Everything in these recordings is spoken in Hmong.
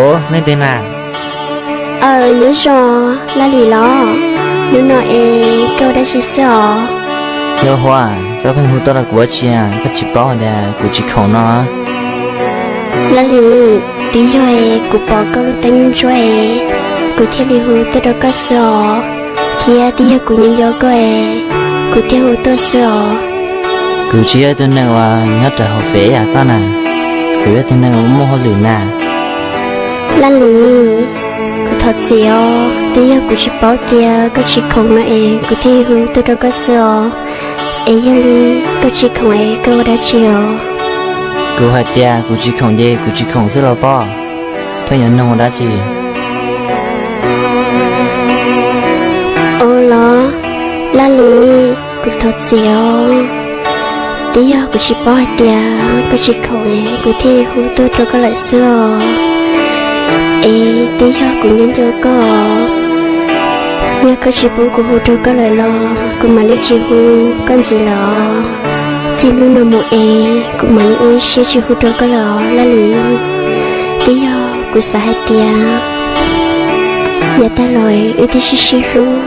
Ov, nej tes na? Aw, nyob zoo, Laj Lis los? Hnub no es koj ua dab tsi xwb os? Nkauj Huab, koj pheej hu tuaj rau kuv ua dab tsi? Koj tsis paub hais tias kuv tsis khoom no? Laj Lis, twb yog es kuv pom koj lub teeb ntsuab es kuv thiaj li hu tuaj rau koj xwb os, thiab twb yog kuv nyob nco koj es kuv thiaj hu tuaj xwb os. Kuv tsis yog ib tug neeg uas nyob rau hauv fem yam koj na, kuv yog tus neeg uas muaj hauj lwm na. Laj Lis, kuv thov txim os, twb yog kuv tsis paub tias koj tsis khoom no es kuv thiaj hu tuaj rau koj xwb os. Es yog li koj tsis khoom es koj ua dab tsi os? Kuv hais tias kuv tsis khoom ces kuv tsis khoom xwb los pob, pheej yuav nug ua dab tsi? Ua los, Laj Lis, kuv thov txim os, twb yog kuv tsis paub hais tias koj tsis khoom es kuv thiaj hu tuaj rau koj lawm xwb os. Es twb yog kuv nyob nco koj, yog koj tsis pub kuv hu rau koj lawm los kuv mam li tsis hu koj ntxiv lawm os. Txij hnub no mus es kuv mam li ua ib siab tsis hu rau koj lawm os Laj Lis. Twb yog kuv xav hais tias yav tag los wb twb sib sib hlub,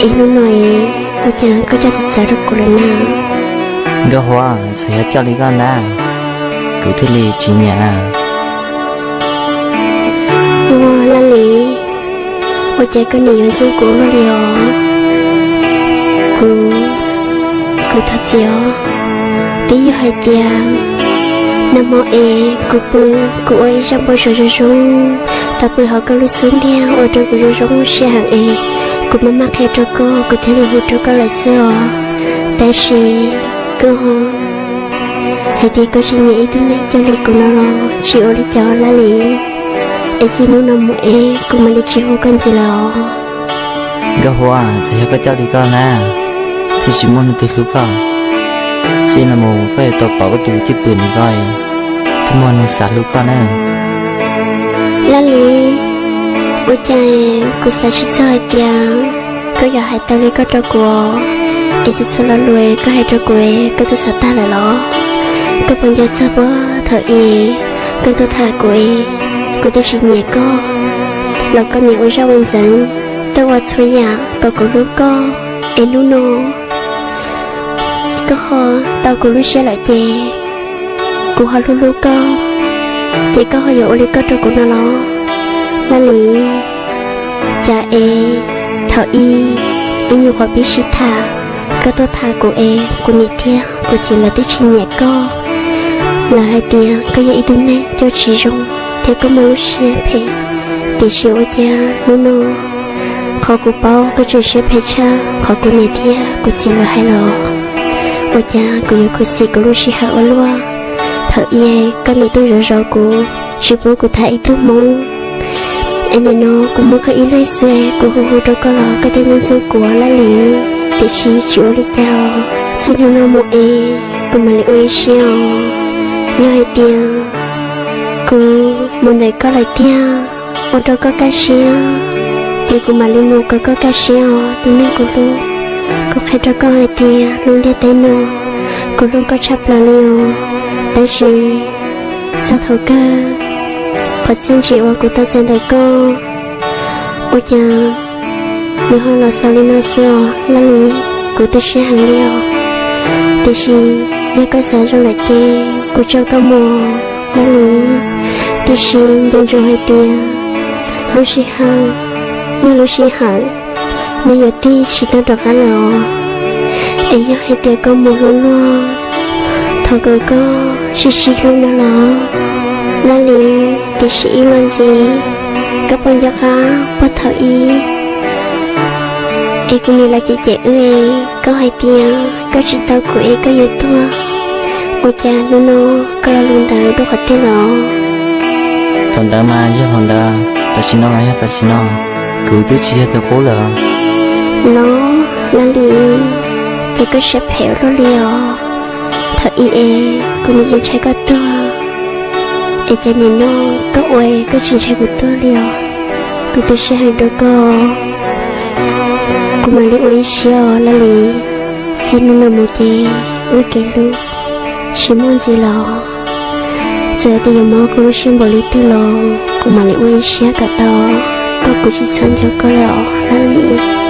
es hnub no es ua cas koj coj txawv txawv rau kuv lawm na? Nkauj Huab, txawm yog coj li koj ntag, kuv thiaj li tsis nyiam na. Ua Laj Lis, ua cas koj nim yuav ntxub kuv luaj li os? Kuv, kuv thov txim os. Twb yog hais tias nag hmo es kuv pw, kuv ua ib zaj npau suav zoo zoo, tau pw hauv koj lub xub ntiag ua rau kuv zoo zoo siab heev es kuv maj maj qhia rau koj, kuv thiaj li hu rau koj lawm xwb os. Tab sis koj hais tias koj tsis nyiam ib tug neeg coj li kuv no los tsis ua li cas Laj Lis, es txij hnub no mus es kuv mam li tsis hu koj ntxiv lawm os. Nkauj Huab, txawm yog koj coj li koj na, thiaj tsis muaj leej twg hlub koj. Txij no mus koj yuav tau pom koj tus cwj pwm ntawm koj, thiaj muaj neeg xav hlub koj na. Laj Lis, ua cas kuv xav tsis txog hais tias koj yuav hais tau li koj rau kuv, es txhua txhua lo lus koj hais rau kuv koj twb xav tag lawm los? Koj puas nco txog puag thaum ub koj tuaj tham kuv, kuv twb tsis nyiam koj los koj nim ua zaj ua ntxeev, tuaj ua txhua yam kom kuv hlub koj, es hnub no koj ho tau kuv lub siab lawm ces kuv ho hlub hlub koj, ces koj ho yuav ua li koj rau kuv no los? Laj Lis, cas es thaum ub ib nyuag qhuav pib sib tham, koj tuaj tham kuv es kuv niam thiab kuv txiv lawv twb tsis nyiam koj, lawv hais tias koj yog ib tug neeg coj tsis zoo thiab koj muaj lub siab phem. Tiam sis ua cas hnub no qhov kuv paub koj tseem siab phem tshaj qhov kuv niam thiab kuv txiv lawv hais los? Ua cas kuv yuav khuv xim kuv lub sij hawm ua luaj? Thaum ub koj niam tuaj zov zov kuv, tsis pub kuv tham ib tug hmoob, es nim no kuv muaj koj ib leeg xwb, kuv hu hu rau koj los koj thiaj ntxub kuv Laj Lis. Tiam sis tsis ua li cas, txij hnub no mus es kuv mam li ua ib siab os. Yog hais tias kuv mus ntawm koj lawm tiag, ua rau koj kaj siab, ces kuv mam li mus kom koj kaj siab os tus neeg kuv hlub. Kuv qhia rau koj hais tias lub ntiaj teb no kuv hlub koj tshaj plaws li os. Tab sis txog thaum kawg, qhov txiaj ntsim uas kuv tau txais ntawm koj, ua cas nws ho los xaus li no xwb os Laj Lis. Kuv tu siab heev li os. Tiam sis yog koj xav zoo lawm ces kuv tso koj mus Laj Lis. Tiam sis nco ntsoov hais tias lub sij hawm yog lub sij hawm, nws yuav tig tsis tau rov qab lawm os. Es yog hais tias koj mus hlub luag, thov kom koj sib sib hlub no los Laj Lis. Tiam sis ib los ntxiv, koj puas nco qab puag thaum ub es kuv niam lawv cem cem wb, koj hais tias koj tsis tau kuv es koj yuav tuag, ua cas hnub no koj lo lus ntawd dua qhov twg los? Thaum ntawd mas yog thaum ntawd, tam sim no mas yog tam sim no, kuv twb tsis yog tus qub lawm. Los Laj Lis, ces koj siab phem ua luaj li os. Thaum ub es kuv nim yeej ntshai koj tuag, es cas nim no koj ua koj tsis ntshai kuv tuag li os. Kuv tu siab heev rau koj, kuv mam li ua ib siab os Laj Lis. Txij hnub no mus ces wb kev hlub tsis muaj ntxiv los? Txawm tias yuav mob kuv lub siab npaum li twg los kuv mam li ua ib siab kom tau, koj kuv tsis txhob nco koj lawm os Laj Lis.